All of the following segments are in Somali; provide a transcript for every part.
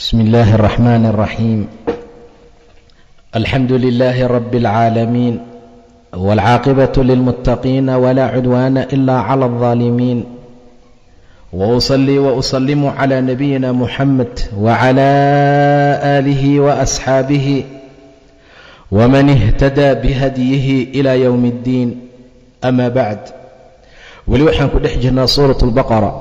بسم الله الرحمن الرحيم. الحمد لله رب العالمين، والعاقبة للمتقين، ولا عدوان إلا على الظالمين، وأصلي وأسلم على نبينا محمد وعلى آله وأصحابه ومن اهتدى بهديه إلى يوم الدين. أما بعد، weli waxaan ku dhex jirnaa suurat albaqara.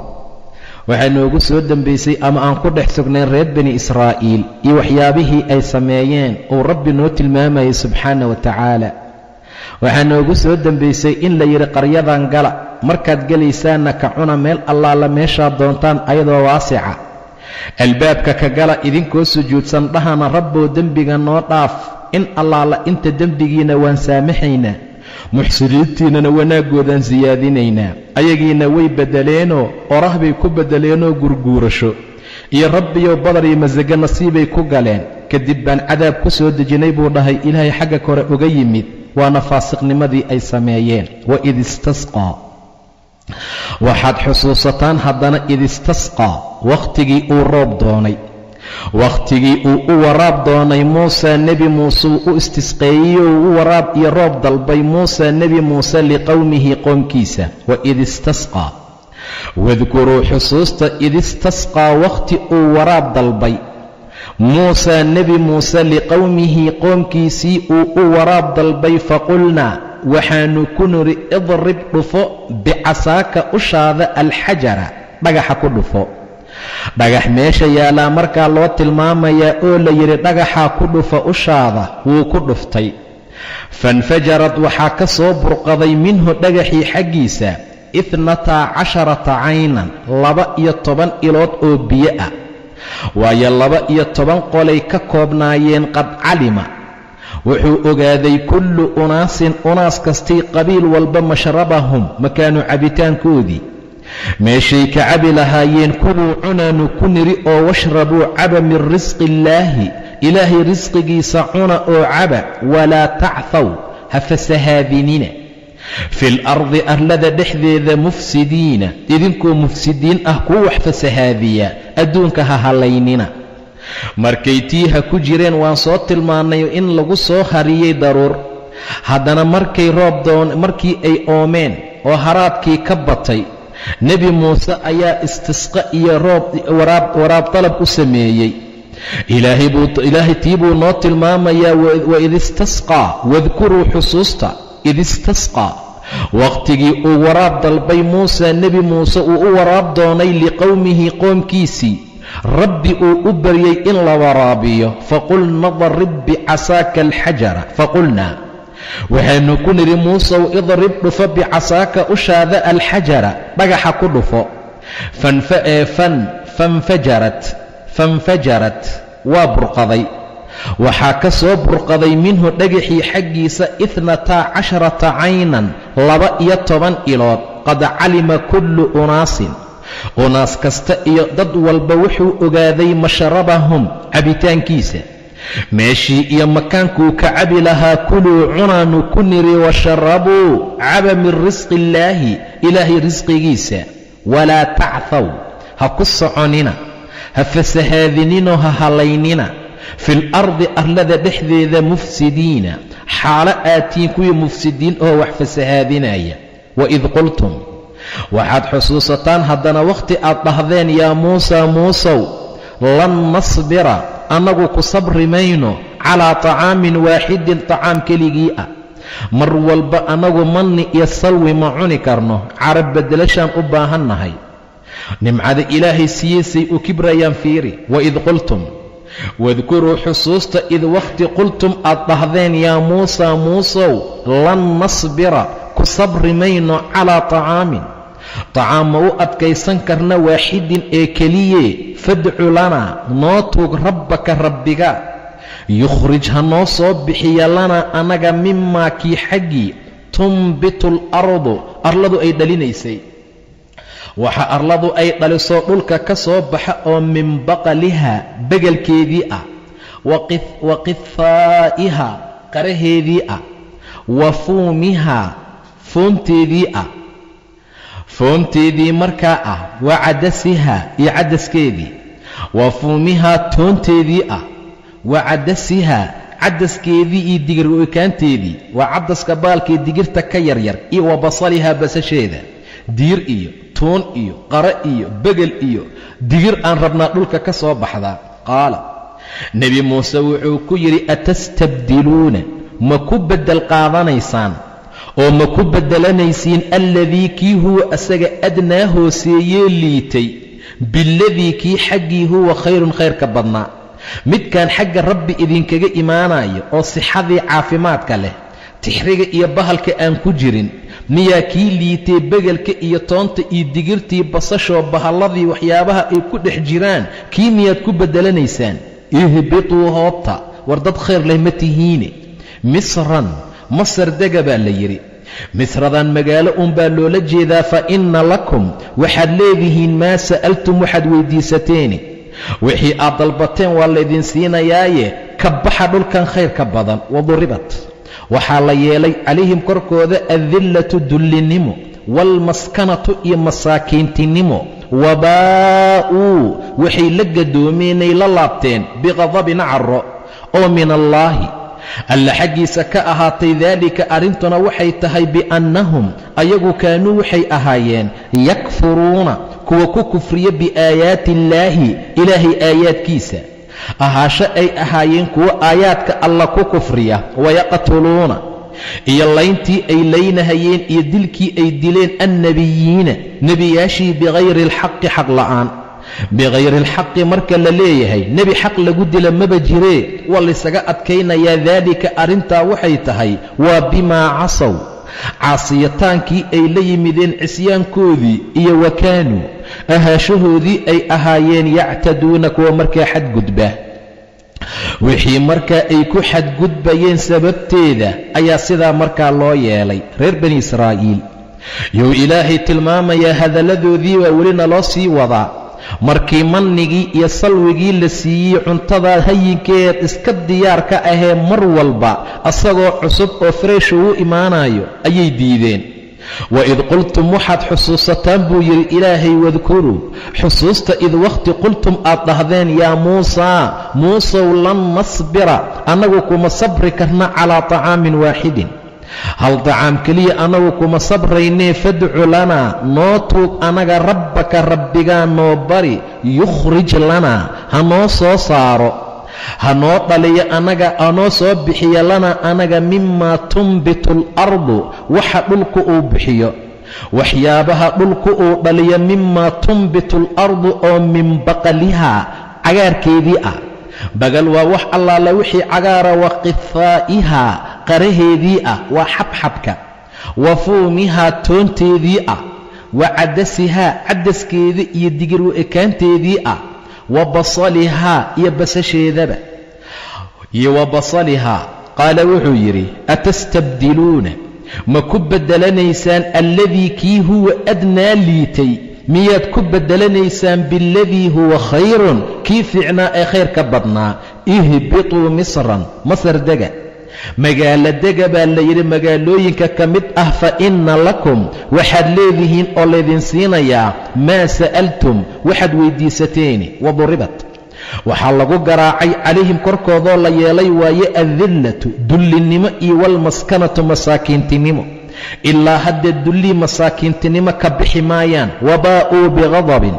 Waxaa noogu soo dembaysay ama aan ku dhex sugnayn reer Bani Israa'iil iyo waxyaabihii ay sameeyeen uu Rabbi noo tilmaamayay subxaana wa tacaala. Waxaa noogu soo dembaysay in la yidhi: "Qaryadan gala, markaad gelaysaanna ka cuna meel allaala meeshaad doontaan ayadoo waasica. Albaabka ka gala idinkoo sujuudsan, dhahana: 'Rabbow, dembiga noo dhaaf.' In allaala inta dembigiina waan saamaxaynaa, muxsiniintiinana wanaaggoodaan siyaadinaynaa." Ayagiina way beddeleenoo orah bay ku beddeleenoo gurguurasho iyo Rabbiyow badar iyo masago nasiibay ku galeen. Kadib baan cadaab ku soo dejinay, buu dhahay Ilaahay xagga kore uga yimid, waana faasiqnimadii ay sameeyeen. Waid istasqaa, waxaad xusuusataan haddana, id istasqaa, wakhtigii uu roob doonay, wakhtigii uu u waraab doonay Muusa, Nebi Muuse uu u istisqeeyey oo u waraab iyo roob dalbay Muusa, Nebi Muuse, liqowmihi, qoomkiisa. Waid istasqaa, wadkuruu, xusuusta, id istasqaa, wakhti uu waraab dalbay Muusa, Nebi Muuse, liqowmihi, qoomkiisii uu u waraab dalbay. Faqulnaa, waxaanu ku niri: idrib, dhufo, bicasaaka, ushaada, alxajara, dhagaxa ku dhufo. Dhagax meesha yaalaa markaa loo tilmaamayaa oo la yidhi: "Dhagaxaa ku dhufa ushaada." Wuu ku dhuftay. Fanfajarad, waxaa ka soo burqaday, minhu, dhagaxii xaggiisa, 12 caynan, 12 ilood oo biyo ah, waayo 12 qolay ka koobnaayeen. Qad calima, wuxuu ogaaday, kullu unaasin, unaas kastii, qabiil walba, mashrabahum, makaanu cabitaankoodii, meeshay ka cabi lahaayeen. Kuluu, cunaanu ku niri oo washrabuu, caba, min risqi illaahi, Ilaahay risqigiisa cuna oo caba. Walaa tacthaw, ha fasahaadinina, fil ardi, arlada dhexdeeda, mufsidiina, idinkoo mufsidiin ah, kuwa wax fasahaadiya adduunka ha hallaynina. Markay tiiha ku jireen, waan soo tilmaannay in lagu soo hariyey daruur. Haddana markay roob doon, markii ay oomeen oo haraadkii ka batay, Nebi Muuse ayaa istisqa iyo roob waraab dalab u sameeyey. Ilaahay tii buu noo tilmaamayaa. Waid istasqaa, wadkuruu, xusuusta, id istasqaa, wakhtigii uu waraab dalbay Muuse, Nebi Muuse uu u waraab doonay, liqowmihi, qoomkiisii, Rabbi uu u baryey in la waraabiyo. Faqulna drib bicasaaka alxajara. Faqulnaa, waxaanu ku nidhi: "Muusow, idrib, dhufo, bicasaaka, ushaada, alxajara, dhagaxa ku dhufo." Fanfajarat, fanfajarat, waa burqaday, waxaa ka soo burqaday, minhu, dhagaxii xaggiisa, 12 caynan, 12 ilood. Qad calima kullu unaasin, unaas kasta iyo dad walba wuxuu ogaaday, mashrabahum, cabitaankiisa, meeshii iyo makaankuu ka cabi lahaa. Kuluu, cunaanu ku niri, washarabuu, caba, min risqi illaahi, Ilaahay risqigiisa. Walaa tacthaw, ha ku soconina, ha fasahaadininoo ha hallaynina, fil ardi, arlada dhexdeeda, mufsidiina, xaalo aatiin kuwii mufsidiin oo wax fasahaadinaya. Waid qultum, waxaad xusuusataan haddana wakhti aad dhahdeen: yaa Muusa, Muusow, lan nasbira, annagu ku sabri mayno, calaa طacaamin waaxidin, tacaam keligii ah. Mar walba annagu manni iyo salwi ma cuni karno, carab beddelashaan u baahan nahay. Nimcada Ilaahay siiyey u kibrayaan, fiiri. Waid qultum, wadkuruu, xusuusta, id wakhti, qultum, aad dhahdeen: yaa Muusa, Muusow, lan nasbira, ku sabri mayno, calaa طacaamin, tacaam ma u adkaysan karna, waaxidin, ee keliye. Fadcu lanaa, noo tuug, rabbaka, rabbiga, yukhrij, ha noo soo bixiya, lanaa, annaga, mimaa, kii xaggii, tunbitu alardu, arladu ay dhalinaysay, waxa arladu ay dhaliso, dhulka ka soo baxa oo, min baqaliha, begelkeedii ah, wa qithaa'iha, qaraheedii ah, wa fuumihaa, foomteedii ah, foomteedii markaa ah, wa cadasiha, iyo cadaskeedii. Wa fuumihaa, toonteedii ah, wa cadasihaa, cadaskeedii iyo digir ekaanteedii, waa cadaska baalkii digirta ka yaryar, iyo wa basalihaa, basasheeda. Digir iyo tuun iyo qare iyo begel iyo digir aan rabnaa dhulka ka soo baxdaa. Qaala, Nebi Muuse wuxuu ku yidhi: "Atastabdiluuna, ma ku beddel qaadanaysaan oo ma ku beddelanaysiin alladii kii huwa asaga adnaa hooseeyee liitay biladii kii xaggii huwa khayrun khayrka badnaa?" Midkan xagga Rabbi idinkaga imaanayo oo sixadii caafimaadka leh, tixriga iyo bahalka aan ku jirin, miyaa kii liitay, begelka iyo toonta iyo digirtii, basashoo bahalladii waxyaabaha ay ku dhex jiraan, kii miyaad ku beddelanaysaan? Ihbituu, hoobta, war dad khayr leh ma tihiine. Misran, Masar dega baa la yidhi. Misradan magaalo unbaa loola jeedaa. Fa inna lakum, waxaad leedihiin, maa sa'altum, waxaad weyddiisateeni. Wixii aad dalbateen waa laydin siinayaaye, ka baxa dhulkan khayrka badan. Waduribat, waxaa la yeelay, calayhim korkooda addillatu, dullinimo, waalmaskanatu iyo masaakiintinimo. Wabaa'uu, waxay la gadoomeenay, la laabteen, biqadabin, caro oo min allaahi, Alla xaggiisa ka ahaatay. Daalika, arrintuna waxay tahay, biannahum, ayagu, kaanuu, waxay ahaayeen, yakfuruuna, kuwa ku kufriya, biaayaati illaahi, Ilaahay aayaadkiisa, ahaasho ay ahaayeen kuwo aayaadka Alla ku kufriya, wayaqtuluuna, iyo layntii ay laynahayeen iyo dilkii ay dileen, annebiyiina, nebiyaashii, bikayri alxaqi, xaq la'aan. Bikayri alxaqi marka la leeyahay, nebi xaq lagu dila maba jiree, waa laysaga adkaynayaa. Daalika, arrintaa waxay tahay, waa bimaa casow, caasiyataankii ay la yimideen, cisyaankoodii, iyo wakaanuu, ahaashahoodii ay ahaayeen, yactaduuna, kuwa markaa xadgudba. Wixii markaa ay ku xadgudbayeen sababteeda ayaa sidaa markaa loo yeelay. Reer Bani Israa'iil yuu Ilaahay tilmaamayaa, hadalladoodii baa welina loo sii wadaa. Markii mannigii iyo salwigii la siiyey, cuntadaa hayinkeed iska diyaarka ahee mar walba asagoo cusub oo fresh ugu imaanayo, ayay diideen. Waid qultum, waxaad xusuusataan buu yidhi Ilaahay, wadkuruu, xusuusta, id wakhti, qultum, aad dhahdeen, yaa Muusaa, Muusow, lan nasbira, annagu kuma sabri karna, calaa طacaamin waaxidin, hal dacaam keliya annagu kuma sabraynee, fadcu lanaa, noo tuug annaga, rabbaka, Rabbigaa noo bari, yukhrij lanaa, ha noo soo saaro, ha noo dhaliyo annaga, hanoo soo bixiyo, lanaa annaga, mimaa tunbitu alardu, waxa dhulku uu bixiyo, waxyaabaha dhulku uu dhaliyo, mimaa tunbitu alardu, oo min baqalihaa, cagaarkeedii ah. Bagal waa wax allaala wixii cagaara. Wa qithaa'ihaa, qaraheedii ah, waa xabxabka. Wa fuumihaa, toonteedii ah. Wa cadasihaa, cadaskeeda iyo digir u ekaanteedii ah. Wa basalihaa, iyo basasheedaba, iyo wa basalihaa. Qaala, wuxuu yidhi: "Atastabdiluuna, ma ku beddelanaysaan, alladii kii huwa adnaa liitay, miyaad ku beddelanaysaan, bialadii huwa khayrun, kii fiicnaa ee khayrka badnaa? Ihbituu Misran, Masar dega, magaalo dega baa la yidhi, magaalooyinka ka mid ah. Fa inna lakum, waxaad leedihiin oo laydin siinayaa, maa sa'altum, waxaad weyddiisateeni." Waduribat, waxaa lagu garaacay, calayhim, korkoodoo la yeelay waaye, addillatu, dullinimo, iyo walmaskanatu, masaakiintinimo. Ilaa haddee dullii masaakiintinimo ka bixi maayaan. Wabaa'uu bighadabin,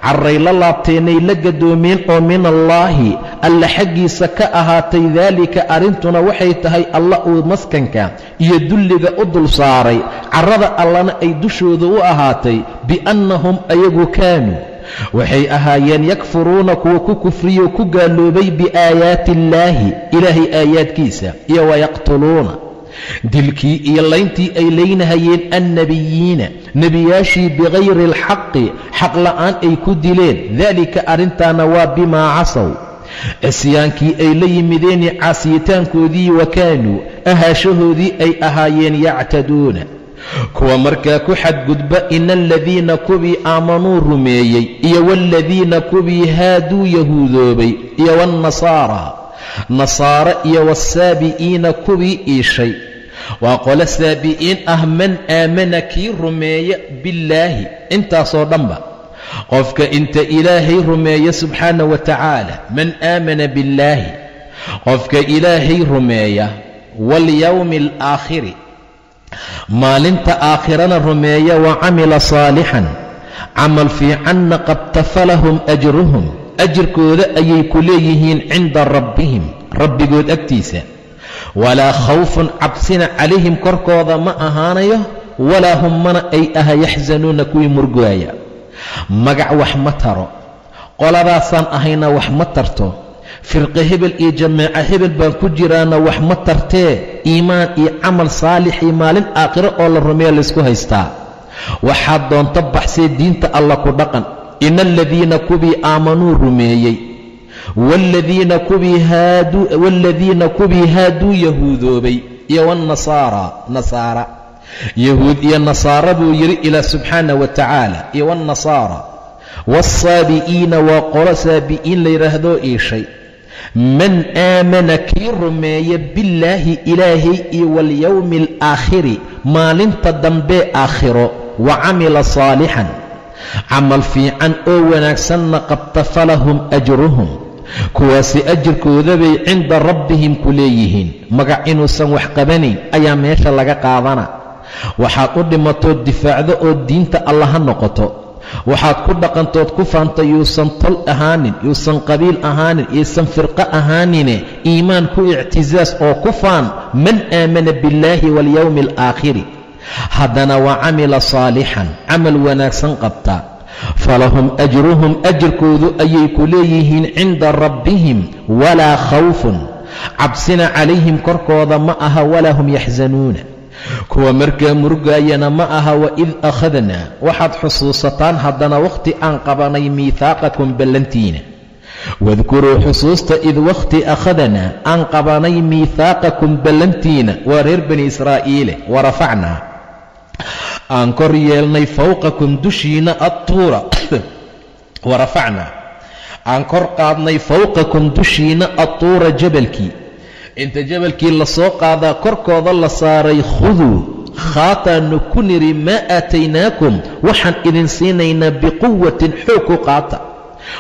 carray la laabteenay, la gadoomeen, oo min allaahi, Alla xaggiisa ka ahaatay. Daalika, arrintuna waxay tahay, Alla uu maskanka iyo dulliga u dul saaray, carrada Allana ay dushooda u ahaatay, biannahum, ayagu, kaanuu, waxay ahaayeen, yakfuruuna, kuwa ku kufriyo, ku gaaloobay, biaayaati illaahi, Ilaahay aayaadkiisa, iyo wayaqtuluuna, dilkii iyo layntii ay laynahayeen, annebiyiina, nebiyaashii, bikayri alxaqi, xaq la'aan ay ku dileen. Daalika, arrintaana waa bimaa casow, cisyaankii ay la yimideen, caasiyitaankoodii, wa kaanuu, ahaashahoodii ay ahaayeen, yactaduuna, kuwa markaa ku xadgudba. Ina aladiina, kuwii, aamanuu, rumeeyey, iyo waaladiina, kuwii, haaduu, yahuudoobay, iyo waannasaara, nasaare, iyo waasaabi'iina, kuwii iishay, waa qolo saabi'iin ah, man aamana, kii rumeeya, billaahi, intaasoo dhanba. Qofka inta Ilaahay rumeeya subxaana wa tacaala, man aamana billaahi, qofka Ilaahay rumeeya, waاlyowmi alaakhiri, maalinta aakhirana rumeeya, wa camila saalixan, camal fiicanna qabta, falahum ajruhum, ajirkooda ayay ku leeyihiin, cinda rabbihim, rabbigood agtiisa. Walaa khawfun, cabsina, calayhim, korkooda ma ahaanayo, walaa hum, mana ay aha, yaxzanuuna, kuwii murgaaya. Magac wax ma taro, qoladaasaan ahayna wax ma tarto, firqe hebel iyo jameeco hebel baan ku jiraana wax ma tartee, iimaan iyo camal saalixii maalin aakhiro oo la rumeeya laysku haystaa. Waxaad doonto baxsee, diinta Alla ku dhaqan. Ina aladiina, kuwii, aamanuu, rumeeyey, waaladiina, kuwii, haaduu, yahuudoobay, iyo wاnnasaara, nasaara, yahuud iyo nasaara buu yidhi Ilaah subxaana wa tacaala, iyo wاnnasaara waalsaabi'iina, waa qolo saabi'iin la yidhaahdoo iishay. Man aamana, kii rumeeya, billaahi, Ilaahay, iyo walyowmi alaakhiri, maalinta dambee aakhiro, wa camila saalixan, camal fiican oo wanaagsanna qabta, falahum ajruhum, kuwaasi ajirkooda bay, cinda rabbihim, ku leeyihiin. Magac inuusan wax qabanayn ayaa meesha laga qaadana. Waxaad u dhimatood difaacdo oo diinta Alla ha noqoto. Waxaad ku dhaqantood ku faanta yuusan tol ahaanin, yuusan qabiil ahaanin, yuusan firqo ahaanine, iimaan ku ictisaas oo ku faan. Man aamana billaahi waاlyowmi alaakhiri, haddana wa camila saalixan, camal wanaagsan qabta, falahum ajruhum, ajirkoodu ayay ku leeyihiin, cinda rabbihim. Walaa khawfun, cabsina, calayhim, korkooda ma aha, walaa hum yaxsanuuna, kuwa markaa murugaayana ma aha. Waid akhadnaa, waxaad xusuusataan haddana wakhti aan qabanay, miithaaqakum, ballantiina. Wadkuruu, xusuusta, id wakhti, akhadnaa, aan qabanay, miithaaqakum, ballantiina, waa reer Bani Israa'iile, warafacnaa, aan kor yeelnay, fowqakum, dushiina, attuura, warafacnaa, aan kor qaadnay, fowqakum, dushiina, attuura, jabalkii. Inta jabalkii lasoo qaadaa korkooda la saaray. Khuduu, khaataanu ku niri, maa aataynaakum, waxaan idin siinaynaa, biquwatin, xoog ku qaata,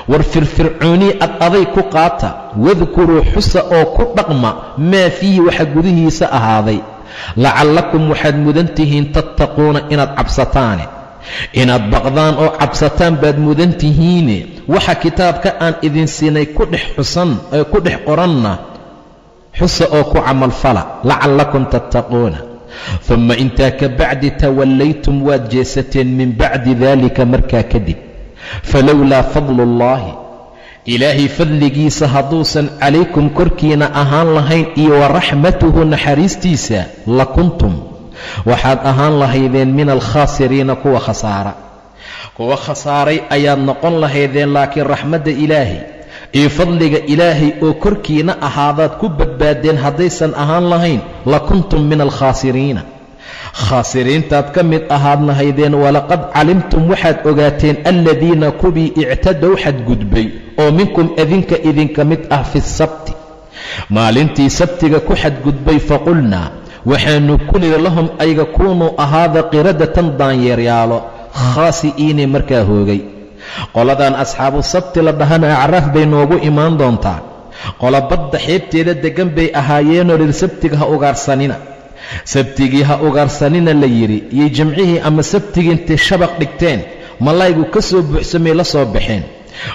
war firfircoonii ad aday ku qaata. Wadkuruu, xusa oo ku dhaqma, maa fiihi, waxa gudihiisa ahaaday, lacallakum, waxaad mudan tihiin, tattaquuna, inaad cabsataane, inaad baqdaan oo cabsataan baad mudan tihiine. Waxa kitaabka aan idin siinay ku dhex xusan ee ku dhex qoranna xusa oo ku camalfala, lacallakum tattaquuna. Uma, intaa ka bacdi, tawallaytum, waad jeesateen, min bacdi daalika, markaa kadib. Falowlaa fadluullaahi, Ilaahay fadligiisa hadduusan, calaykum, korkiina ahaan lahayn, iyo wa raxmatuhu, naxariistiisa, lakuntum, waxaad ahaan lahaydeen, min alkhaasiriina, kuwa khasaara, kuwa khasaaray ayaad noqon lahaydeen. Laakiin raxmadda Ilaahay iyo fadliga Ilaahay oo korkiina ahaadaad ku badbaadeen. Haddaysan ahaan lahayn, lakuntum min alkhaasiriina, khaasiriintaad ka mid ahaad lahaydeen. Walaqad calimtum, waxaad ogaateen, aladiina, kuwii, ictadow, xadgudbay, oo minkum, adinka idinka mid ah, fi sabti, maalintii sabtiga ku xadgudbay. Faqulnaa, waxaanu ku nidhi, lahum, ayga, kuunuu, ahaada, qiradatan, daanyeeryaalo, khaasi'iine, markaa hoogay. Qoladan asxaabu sabti la dhahana Acraaf bay noogu imaan doontaa. Qola badda xeebteeda deggan bay ahaayeenoo lir sabtiga ha ugaarsanina, sabtigii ha ugaarsanina la yidhi, iyo jimcihii ama sabtigii intay shabaq dhigteen malaygu ka soo buuxsamay la soo baxeen.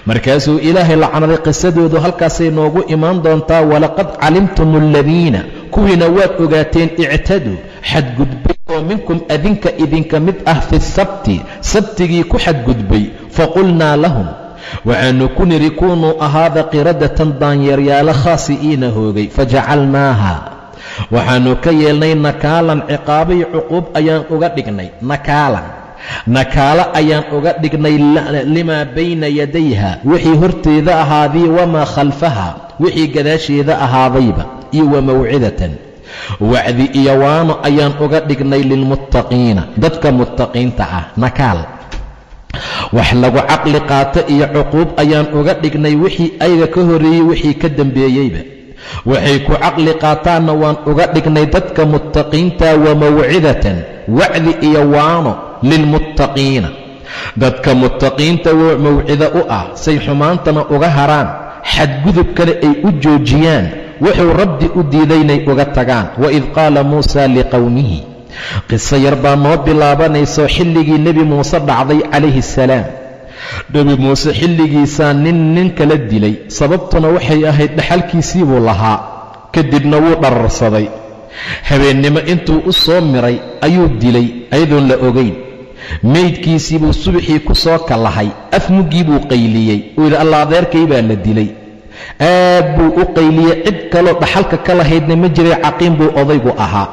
Markaasuu Ilaahay lacnaday. Qisadoodu halkaasay noogu imaan doontaa. Walaqad calimtum aladiina, kuwiina waad ogaateen, ictaduu, xadgudbay, oo minkum, adinka idinka mid ah, fi sabti, sabtigii ku xadgudbay. Faqulnaa lahum, waxaanu ku nidhi, kuunuu, ahaada, qiradatan, daanyeeryaalo, khaasi'iina, hoogay. Fajacalnaaha, waxaanu ka yeelnay, nakaalan, ciqaabay cuquub ayaan uga dhignay, nakaalan, nakaalo ayaan uga dhignay, limaa bayna yadayha, wixii horteeda ahaadii, wamaa khalfaha, wixii gadaasheeda ahaadayba, iyo wa mawcidatan, wacdi iyo waano ayaan uga dhignay, lilmuttaqiina, dadka muttaqiinta ah. Nakaal, wax lagu caqli qaato iyo cuquub ayaan uga dhignay wixii ayaga ka horreeyey, wixii ka dambeeyeyba. Waxay ku caqli qaataanna waan uga dhignay dadka muttaqiinta. Wa mawcidatan, wacdi iyo waano, lilmuttaqiina. Dadka muttaqiinta wuu mawcido u ah, say xumaantana uga haraan, xadgudubkana ay u joojiyaan, wuxuu Rabbi u diidaynay uga tagaan. Waid qaala Muusa liqowmihi. Qiso yar baa noo bilaabanayso xilligii Nebi Muuse dhacday calayhi assalaam. Nebi Muuse xilligiisaa nin nin kala dilay. Sababtuna waxay ahayd dhaxalkiisii buu lahaa. Kadibna wuu dhararsaday. Habeennimo intuu u soo miray ayuu dilay ayadoon la ogayn. Meydkiisii buu subaxii ku soo kallahay. Afmuggii buu qayliyey. Uu yidhi, "Alla, adeerkay baa la dilay." Aad buu u qayliyey. Cid kaloo dhaxalka ka lahaydna ma jiray, caqiin buu odaygu ahaa.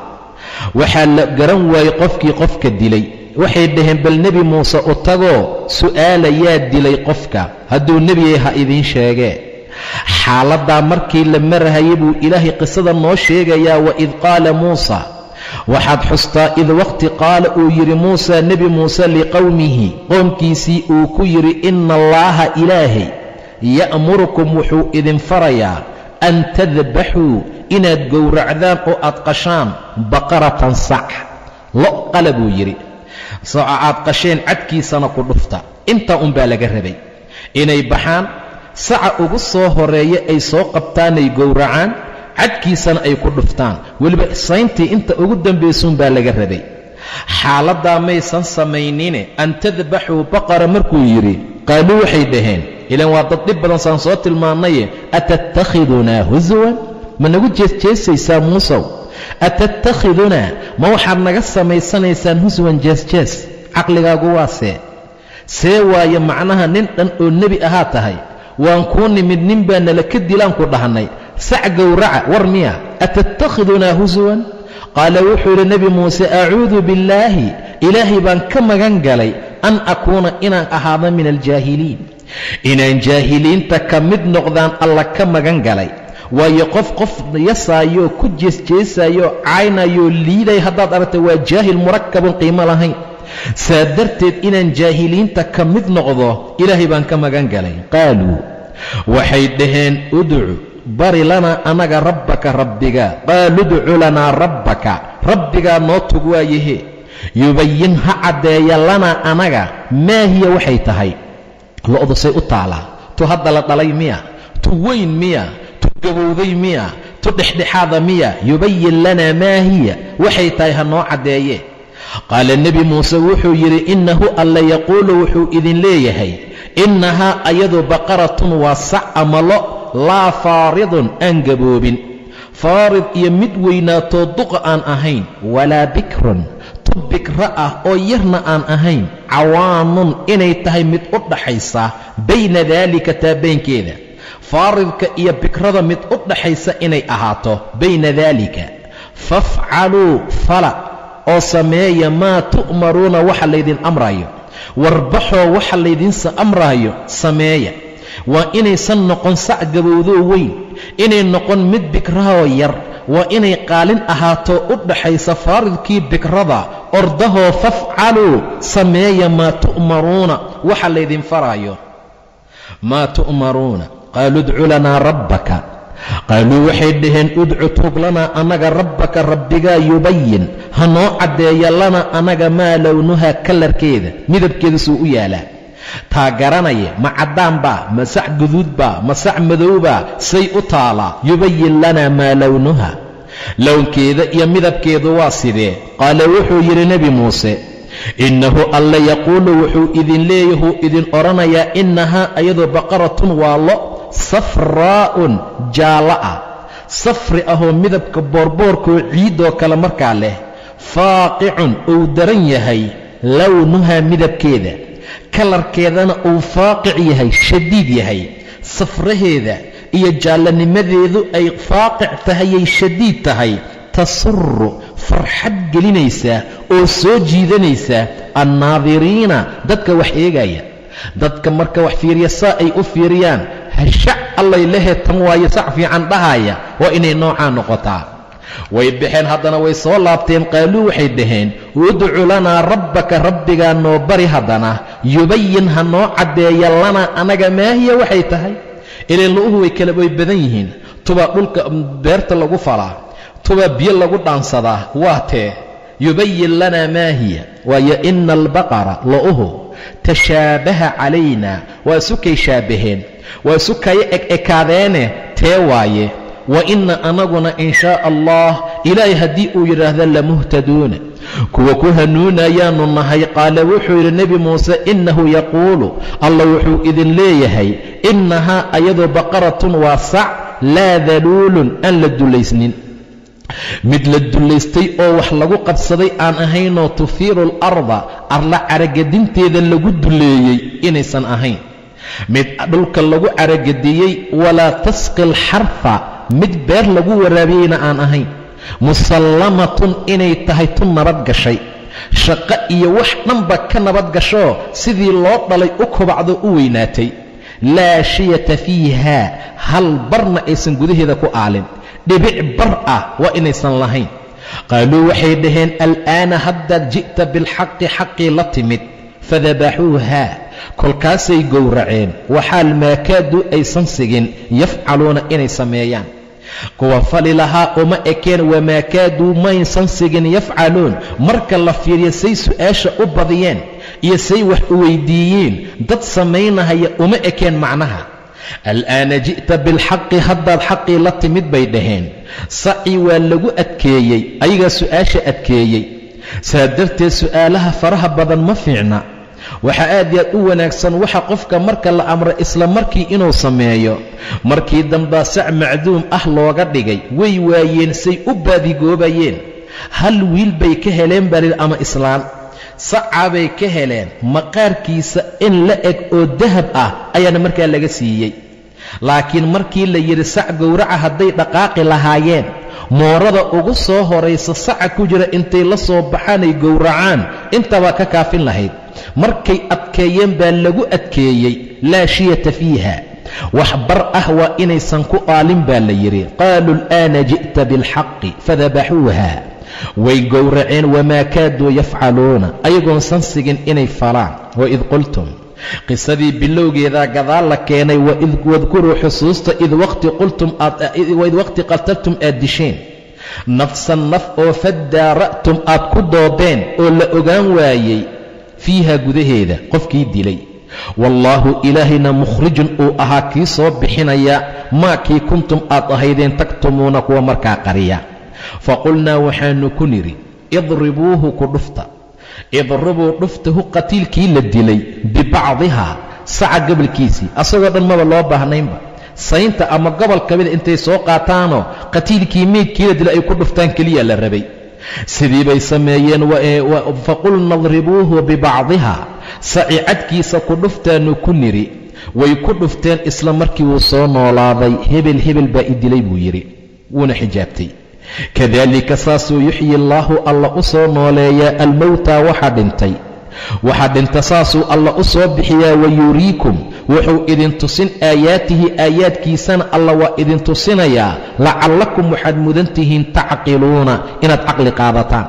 Waxaa la garan waayey qofkii qofka dilay. Waxay dhaheen, "Bal Nebi Muuse u tagoo su'aala yaa dilay qofka, hadduu nebiyay ha idiin sheegee." Xaaladdaa markii la marahayay buu Ilaahay qisada noo sheegayaa. Waid qaala Muusa, waxaad xustaa, id waqti, qaala uu yidhi, Muusa, Nebi Muuse, liqowmihi, qoomkiisii uu ku yidhi, ina Allaaha, Ilaahay, ya'murukum, wuxuu idin farayaa, an tadbaxuu, inaad gowracdaan oo aad qashaan, baqaratan, sac lo qala buu yidhi. Soca aad qasheen cadkiisana ku dhufta. Intaa unbaa laga rabay, inay baxaan, saca ugu soo horeeya ay soo qabtaanay gowracaan, cadkiisana ay ku dhuftaan. Weliba sayntii inta ugu dambaysuunbaa laga rabay. Xaaladdaa maysan samaynine. An tadbaxuu baqara markuu yidhi, qaaluu, waxay dhaheen, ilaan waa dad dhib badan saan soo tilmaannaye, atattakhidunaa huswan? Ma nagu jeesjeesaysaa, Muusow? Atattakhidunaa, ma waxaad naga samaysanaysaan, huswan, jeesjees? Caqligaagu waa see? See waaye macnaha nin dhan oo nebi ahaa tahay, waan kuu nimid, nin baa nala ka dilaan ku dhahnay, sac gowraca, war miya? Atattakhidunaa huswan? Qaala, wuxuu yidhi Nebi Muuse, acuudu billaahi, Ilaahay baan ka magan galay, an akuuna, inaan ahaado, min aljaahiliin, inaan jaahiliinta ka mid noqdaan Alla ka magan galay. Waayo, qof qof yasaayoo ku jeesjeesayoo caynayoo liiday haddaad aragta, waa jaahil murakabun qiimo lahayn. Saa darteed inaan jaahiliinta ka mid noqdo Ilaahay baan ka magan galay. Qaaluu, waxay dhaheen, udcu, bari, lanaa, anaga, rabbaka, rabbiga. Qaalu udcu lanaa rabbaka, rabbigaa noo tug waayahe, yubayin, ha caddeeya, lanaa, anaga, maa hiya, waxay tahay lo'du, say u taalaa. Tu hadda la dhalay miya? Tu weyn miya? Tu gabowday miya? Tu dhexdhexaada miya? Yubayin lanaa maa hiya, waxay tahay ha noo caddeeye. Qaala Nebi Muuse wuxuu yidhi, innahu, Alla, yaquulu, wuxuu idin leeyahay, innahaa, ayadu, baqaratun, waa sac ama lo, laa faaridun, aan gaboobin, faarid iyo mid weynaatoo duqa aan ahayn, walaa bikrun, tu bikro ah oo yarna aan ahayn, cawaanun, inay tahay mid u dhaxaysa, bayna daalika, taa beynkeeda, faaridka iyo bikrada mid u dhaxaysa inay ahaato, bayna daalika. Fafcaluu, fala oo sameeya, maa tu'maruuna, waxa laydin amrayo. Warbaxoo waxa laydinsa amraayo sameeya. Waa inaysan noqon sac gabowdoo weyn, inay noqon mid bikrahoo yar, waa inay qaalin ahaato u dhaxaysa faaridkii bikrada. Ordahoo fafcaluu, sameeya, maa tu'maruuna, waxa laydin faraayo, maa tu'maruuna. Qaaluu udcu lanaa rabbaka. Qaaluu, waxay dhaheen, udcu, tuug, lanaa, annaga, rabbaka, rabbigaa, yubayin, ha noo caddeeya, lana, annaga, maa lownuha, kalarkeeda, midabkeeda suu u yaalaa. Taa garanaya, ma caddaan baa, ma sac guduud baa, ma sac madowbaa, say u taalaa? Yubayin lanaa maa lownuha, lownkeeda iyo midabkeedu waa sidee? Qaala, wuxuu yidhi Nebi Muuse, innahu, Alla, yaquulu, wuxuu idin leeyahuu idin odhanayaa, innahaa, ayadoo, baqaratun, waa lo, safraa'un, jaallo ah, safri ahoo midabka boorboorkoo ciidoo kale markaa leh, faaqicun, uu daran yahay, lownuhaa, midabkeeda, kalarkeedana uu faaqic yahay, shadiid yahay, safraheeda iyo jaallanimadeedu ay faaqic tahayay shadiid tahay, tasuru, farxad gelinaysa oo soo jiidanaysa, annaadiriina, dadka wax eegaya. Dadka marka wax fiiriya, saa ay u fiiriyaan, hashac allay lehe, tan waayo sac fiican dhahaya, waa inay noocaa noqotaa. Way baxeen, haddana way soo laabteen. Qaaluu, waxay dhaheen, udcu lanaa rabbaka, rabbigaa noo bari haddana, yubayin, ha noo caddeeya, lanaa, anaga, maahiya, waxay tahay. Ileen lo'uhu way kala way badan yihiin. Tubaa dhulka beerta lagu falaa, tubaa biyo lagu dhaansadaa, waa tee? Yubayin lanaa maa hiya. Waayo, ina albaqara, lo'uhu. Tashaabaha calayna, waa isukay shaabaheen, waa isukaya eg ekaadeene, tee waaye? Wa inna, anaguna, in shaa Allah, Ilaahay haddii uu yidhaahdo, lamuhtaduuna, kuwa ku hanuunayaanu nahay. Qaala, wuxuu yidhi Nebi Muuse: innahu yaquulu, Alla wuxuu idin leeyahay: innahaa, ayadoo, baqaratun, waa sac, laa daluulun, aan la dulaysnin, mid la dulaystay oo wax lagu qabsaday aan ahaynoo, tuhiiru alarda, arla caragadinteeda lagu duleeyey inaysan ahayn, mid dhulka lagu caragadiyey, walaa tasqi alxarfa, mid beer lagu waraabiyeyna aan ahayn, musallamatun inay tahay, tu nabad gashay, shaqo iyo wax dhanba ka nabad gashoo, sidii loo dhalay u kobacdo, u weynaatay, laa shiyata fiiha, hal barna aysan gudaheeda ku aalin, dhibic bar ah waa inaysan lahayn. Qaaluu, waxay dhaheen: al'aana, haddaad, ji'ta bilxaqi, xaqii la timid. Fadabaxuuha, kolkaasay gowraceen, waxaal maa kaaduu aysan sigin, yafcaluuna, inay sameeyaan kuwa fali lahaa uma ekeen. Wamaa kaaduu, maysan sigin, yafcaluun. Marka la fiiriyo say su'aasha u badiyeen iyo say wax u weydiiyeen, dad samaynahaya uma ekeen. Macnaha, al'aana ji'ta bilxaqi, haddaad xaqii la timid, bay dhaheen. Saci waa lagu adkeeyey, ayagaa su'aasha adkeeyey. Saa darteed su'aalaha faraha badan ma fiicna. Waxaa aad iyo aad u wanaagsan waxa qofka marka la amro isla markii inuu sameeyo. Markii dambaa sac macduum ah looga dhigay. Way waayeen, say u baadigoobayeen, hal wiil bay ka heleen baa lii ama islaan. Sacaa bay ka heleen, maqaarkiisa in la eg oo dahab ah ayaana markaa laga siiyey. Laakiin markii la yidhi sac gowraca, hadday dhaqaaqi lahaayeen, moorada ugu soo horaysa saca ku jira intay la soo baxaanay gowracaan, intabaa ka kaafin lahayd. Markay adkeeyeen baa lagu adkeeyey, laa shiyata fiiha, wax bar ah waa inaysan ku aalin, baa la yidhi. Qaaluu al'aana ji'ta bilxaqi, fadabaxuuha, way gowraceen. Wamaa kaaduu yafcaluuna, ayagoon sansigin inay falaan. Waid qultum, qisadii bilowgeedaa gadaal la keenay. Wadkuruu, xusuusta, id waqti qultum, id waqti qataltum, aad disheen, nafsan, naf oo, faddaara'tum, aad ku doodeen oo la ogaan waayey, fiiha, gudaheeda, qofkii dilay. Wallaahu, Ilaahayna, mukhrijun, uu ahaa kii soo bixinaya, maa kii kuntum, aad ahaydeen, taktumuuna, kuwa markaa qariya. Faqulnaa, waxaanu ku nidhi: idribuuhu, ku dhufta, idribuu, dhuftahu, qatiilkii la dilay, bibacdihaa, saca gobolkiisii, asagoo dhan maba loo baahnaynba, saynta ama gobol ka mida intay soo qaataanoo qatiilkii, meydkii la dilay, ay ku dhuftaan keliya la rabay. Sidii bay sameeyeen. Faqulna idribuuhu bibacdiha, saci cadkiisa ku dhuftaanu ku nidhi. Way ku dhufteen, isla markii wuu soo noolaaday. Hebel hebel baa i dilay, buu yidhi, wuuna xijaabtay. Kadaalika, saasuu, yuxyi allaahu, Alla u soo nooleeyaa, almowtaa, waxa dhintay. Waxa dhinta saasuu Alla u soo bixiyaa. Wayuriikum, wuxuu idin tusin, aayaatihi, aayaadkiisana Alla waa idin tusinayaa, lacallakum, waxaad mudan tihiin, tacqiluuna, inaad caqli qaadataan,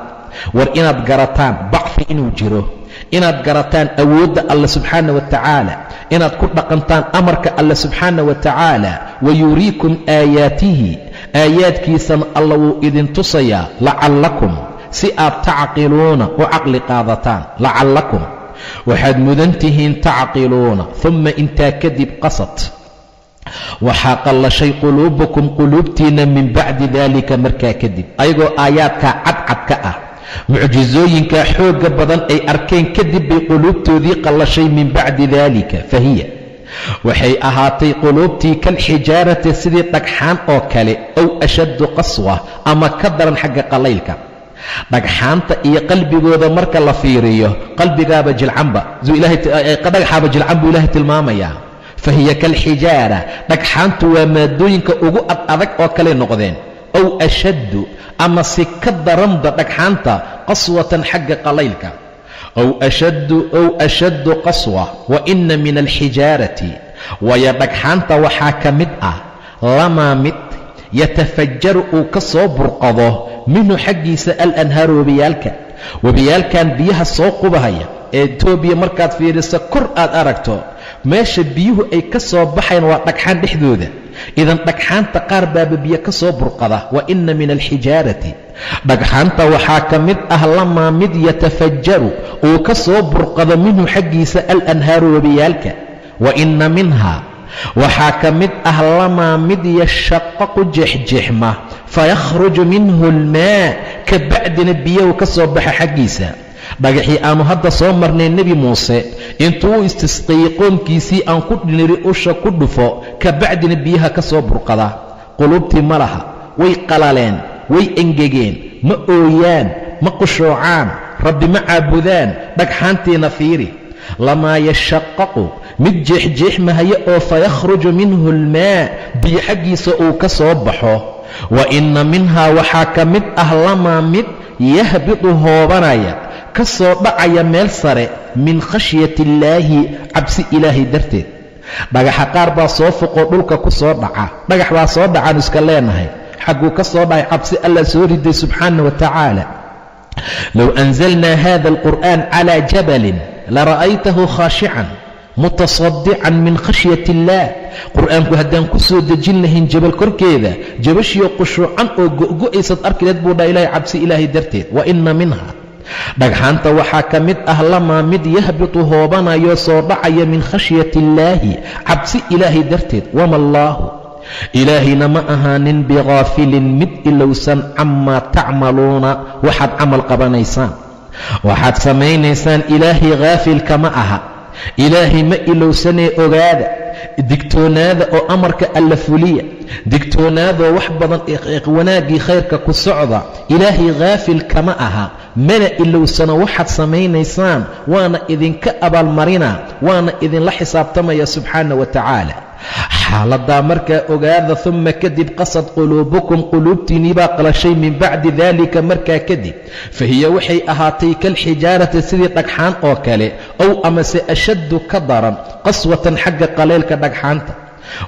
war inaad garataan bacfi inuu jiro, inaad garataan awoodda Alle subxaana wa tacaala, inaad ku dhaqantaan amarka Alle subxaana wa tacaala. Wayuriikum aayaatihi, aayaadkiisana Alla wuu idin tusayaa, lacallakum, si aad, tacqiluuna, u caqli qaadataan, lacallakum, waxaad mudan tihiin, tacqiluuna. Uma, intaa kadib, qasad, waxaa qallashay, quluubukum, quluubtiinna, min bacdi daalika, markaa kadib, ayagoo aayaadkaa cadcad ka ah, mucjisooyinkaa xoogga badan ay arkeen kadib, bay quluubtoodii qallashay. Min bacdi daalika fahiya, waxay ahaatay quluubtii, kalxijaarati, sidii dhagxaan oo kale, ow ashaddu qaswa, ama ka daran xagga qalaylka. Dhagxaanta iyo qalbigooda marka la fiiriyo, qalbigaaba jilcanba, dhagaxaaba jilcan buu Ilaahay tilmaamayaa. Fa hiya kalxijaara, dhagxaantu waa maadooyinka ugu ad adag oo kaley noqdeen, ow ashaddu, ama si ka daranba dhagxaanta, qaswatan, xagga qalaylka, ow ashaddu, ow ashaddu qaswa. Wa inna min alxijaarati, waayo dhagxaanta waxaa ka mid ah, lamaa, mid, yatafajaru, uu ka soo burqado, minhu, xaggiisa, alanhaaru, webiyaalka. Webiyaalkan biyaha soo qubahaya ee Etoobiya markaad fiiriso kor aad aragto, meesha biyuhu ay ka soo baxayan waa dhagxaan dhexdooda. Idan dhagxaanta qaar baaba biyo ka soo burqada. Wa ina min alxijaarati, dhagxaanta waxaa ka mid ah, lamaa mid yatafajaru uu ka soo burqado minhu xaggiisa alanhaaru webiyaalka. Wa inna minhaa waxaa ka mid ah lamaa mid yashaqaqu jeexjeexma, fayakhruju minhu almaa, ka bacdina biyahu ka soo baxa xaggiisa. Dhagaxii aanu hadda soo marnay, Nebi Muuse intuu u istisqeeyey qoomkiisii aan ku niri usha ku dhufo, ka bacdina biyaha ka soo burqada. Quluubtii ma laha, way qalaleen, way engegeen, ma ooyaan, ma qushuucaan, Rabbi ma caabudaan. Dhagxaantiina fiiri, lamaa yashaqaqu mid jeexjeexmahaya oo fayakhruju minhu almaa, biyo xaggiisa uu ka soo baxo. Wa inna minhaa waxaa ka mid ah lamaa mid yahbitu hoobanaya, ka soo dhacaya meel sare, min khashyati illaahi, cabsi Ilaahay darteed. Dhagaxa qaar baa soo foqoo dhulka ku soo dhaca. Dhagax baa soo dhacaan iska leenahay, xagguu ka soo dhacay? Cabsi Allah soo riday subxaana wa tacaala. Low anzalnaa hada alqur'aan calaa jabalin lara'aytahu khaashican mutasadican min khashyati illaah. Qur'aanku haddaan ku soo dejin lahayn jabal korkeeda, jabashiyo qushuucan oo go'go'aysaad arki leed buu dhaha Ilahay, cabsi Ilaahay darteed. Wa inna minha dhagxaanta waxaa ka mid ah lamaa mid yahbitu hoobanayo, soo dhacaya, min khashyati illaahi, cabsi Ilaahay darteed. Wama allaahu, Ilaahayna ma ahaanin, bikaafilin mid ilowsan, camaa tacmaluuna, waxaad camal qabanaysaan, waxaad samaynaysaan. Ilaahay khaafilka ma aha, Ilaahay ma ilowsanee. Ogaada, digtoonaada oo amarka Alla fuliya, digtoonaadoo wax badan wanaaggii khayrka ku socda. Ilaahay khaafil kama aha, mana ilowsano waxaad samaynaysaan, waana idinka abaalmarina, waana idinla xisaabtamaya subxaana wa tacaala. Xaaladdaa markaa ogaada. Uma kadib, qasad quluubukum, quluubtiinnii baa qalashay, min bacdi daalika, markaa kadib, fa hiya waxay ahaatay kalxijaarati, sidii dhagxaan oo kale, ow amase ashaddu, ka daran, qaswatan, xagga qaleylka dhagxaanta.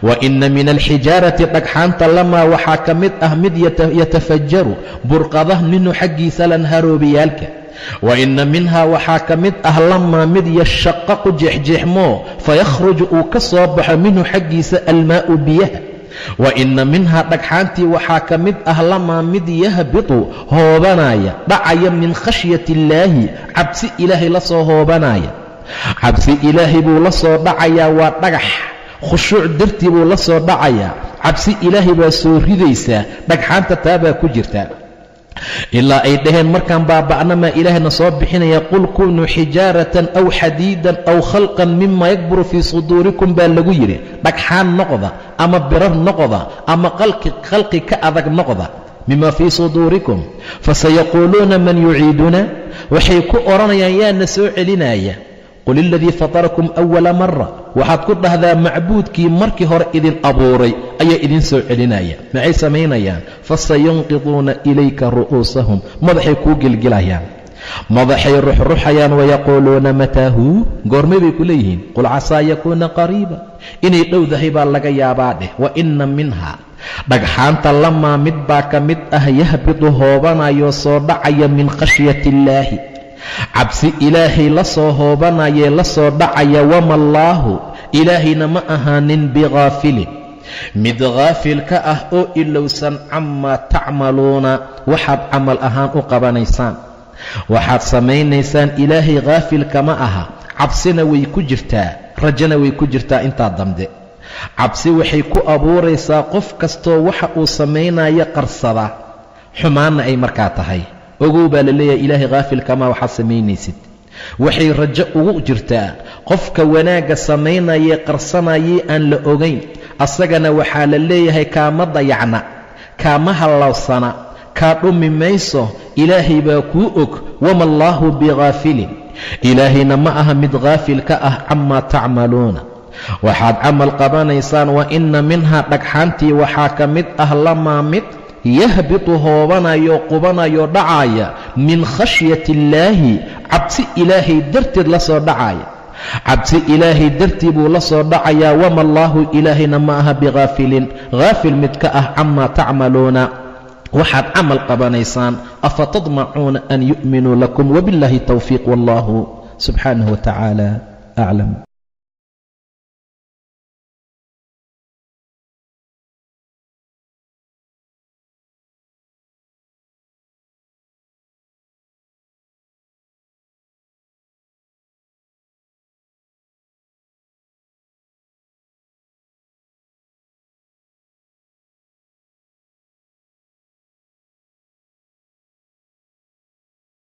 Wa inna min alxijaarati dhagxaanta lamaa waxaa ka mid ah mid yatafajaru burqada minhu xaggiisa lanharoobiyaalka. Wa inna minhaa waxaa ka mid ah lamaa mid yashaqaqu jeexjeexmoo, fayakhruju uu ka soo baxo, minhu xaggiisa almaa'u, biyaha. Wa inna minhaa dhagxaantii waxaa ka mid ah lamaa mid yahbitu hoobanaya, dhacaya, min khashyati illaahi, cabsi Ilaahay la soo hoobanaya. Cabsi Ilaahay buu la soo dhacayaa, waa dhagax khushuuc dartii buu la soo dhacayaa. Cabsi Ilaahay baa soo ridaysaa dhagxaanta, taabaa ku jirta ilaa ay dhaheen markaan baaba'na maa Ilaahna soo bixinaya. Qul kunuu xijaaratan aw xadiidan aw khalqan mima yakburu fii suduurikum baa lagu yidhi. Dhagxaan noqda ama birar noqda ama khalqi ka adag noqda, mima fii suduurikum. Fasayaquuluuna man yuciiduna, waxay ku odhanayaan yaana soo celinaya. Qul iladii fatarakum awala mara, waxaad ku dhahdaa macbuudkii markii hore idin abuuray ayaa idin soo celinaya. Maxay samaynayaan? Fasayunqiduuna ilayka ru'uusahum, madaxay kuu gilgilayaan, madaxay ruxruxayaan. Wayaquuluuna mataahu, goormay bay ku leeyihiin. Qul casaa yakuuna qariiba, inay dhowdahay baa laga yaabaa dheh. Wa inna minha dhagxaanta lamaa mid baa ka mid ah yahbitu hoobanayo, soo dhacaya, min khashyati illaahi, cabsi Ilaahay la soo hoobanayee la soo dhacaya. Wama allaahu, Ilaahayna ma ahaanin, bikaafilin mid khaafil ka ah oo ilowsan, camaa tacmaluuna, waxaad camal ahaan u qabanaysaan, waxaad samaynaysaan. Ilaahay khaafil kama aha. Cabsina way ku jirtaa, rajana way ku jirtaa. Intaa dambe cabsi waxay ku abuuraysaa qof kastoo waxa uu samaynayo qarsada, xumaanna ay markaa tahay. Ogow baa la leeyahay, Ilaahay khaafil kamaa waxaad samaynaysid. Waxay rajo ugu jirtaa qofka wanaagga samaynayee qarsanayay aan la ogayn. Asagana waxaa la leeyahay kaama dayacna, kaama hallowsana, kaa dhumi mayso, Ilaahay baa kuu og. Wama allaahu bikaafilin, Ilaahayna ma aha mid khaafil ka ah, camaa tacmaluuna, waxaad camal qabanaysaan. Wa inna minhaa dhagxaantii waxaa ka mid ah lamaa mid yahbitu hoobanayo, qubanayo, dhacaaya, min khashyati illaahi, cabsi Ilaahay darteed la soo dhacaaya. Cabsi Ilaahay dartii buu la soo dhacayaa. Wama allaahu, Ilaahayna ma aha, bikaafilin haafil mid ka ah, camaa tacmaluuna, waxaad camal qabanaysaan. Afa tadmacuuna an yu'minuu lakum? Wbillaahi towfiiq, wallahu subxaanahu wa tacaala aclam.